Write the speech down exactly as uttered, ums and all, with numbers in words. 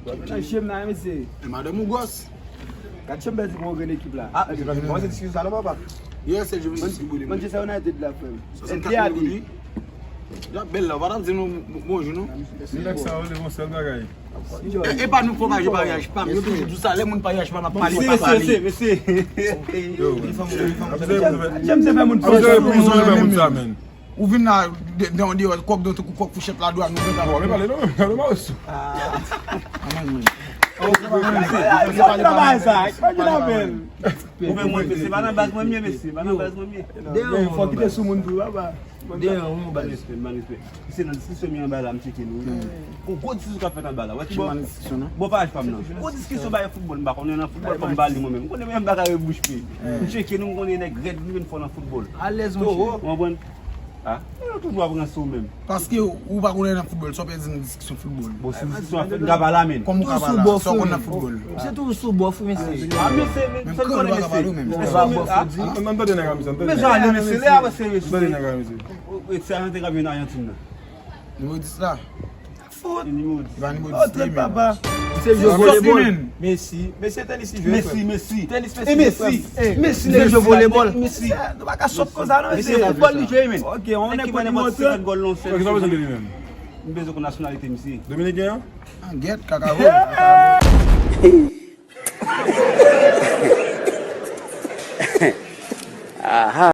Nan je m nan, mesye. E madanm ou gwòs. Gad jan m pèdi pou yon grenn ekip la. Ah, se pa se diskisyon sa non, papa. Yes, se Juventus ki boule. Manchester United la, frè m. Swasannkat milyon goud, wi. Jan bèl la, ou pa t ap di nou bonjou, non? Nèg sa yo, li gon sèl bagay. E, e pa nou fò pa jwe pariyaj pa m. Yo toujou di sa, lè moun pariyaj pa m ap pale, pa pale. Mesye, mesye, mesye. Yo, jan m se fè moun fò sa, men. Ou vin la, de, de, de, kòk dan tankou kòk fouchèt la, dwa nou vin la. Bon, men pale non, men pale non, Maurice. Amen, men. Ou fè mwen, mesye, se pa nan baz mwen, mesye, se pa nan baz mwen, mesye. Fò kite sou moun tou, papa. Deyò, yon ban respè, ban respè. Se nan diskisyon m ye anba la, m tcheke nou. Yon gwo diskisyon k ap fèt anba la. Wè ki bò? Bon, pa pa m nan. Gwo diskisyon bay foutbòl, m pa konnen nan foutbòl, fò m pale mwen menm. M konnen menm bagay bouch pe. M tcheke nou, m konnen nèg rèd, nou menm fò nan foutbòl. Alèz, monchè. Ou konprann? Ah, nou toujou ap ranse ou menm. Paske ou pa konnen nan foutbòl, sa w pèdi nan diskisyon foutbòl. Bon, si diskisyon ap fèt, m ka pale a menm. Kòman ou ka pale a? Sa w konn nan foutbòl? Misye toujou sou bòf, wi, mesye. Ah, mesye, men sèl konnen mesye. Mesye, ah, ann tande nèg la, mesye, ann tande. Mesye, ale, mesye, lè a, mesye, mesye. Ann tande nèg la, mesye. Se a nan te ka vin Ayantin nan. Nimewo dis la. Fout. Nimewo dis. Li pa nimewo dis li menm. Papa. Se jwe volebòl. Messi. Messi, tenis li jwe, frè. Messi, Messi. Tenis, Messi, Messi. Messi, nèg jwe volebòl. Messi. Nou pa ka sòt konsa, non, mesye. Messi, foutbòl li jwe, men. Ok, on nèg ki pran nenpòt senkant gòl nan yon sèl sezon. Kisa w bezwen de li menm? M bezwen konn nasyonalite misye. Dominiken an? An gèt, kaka vòlè. Aha.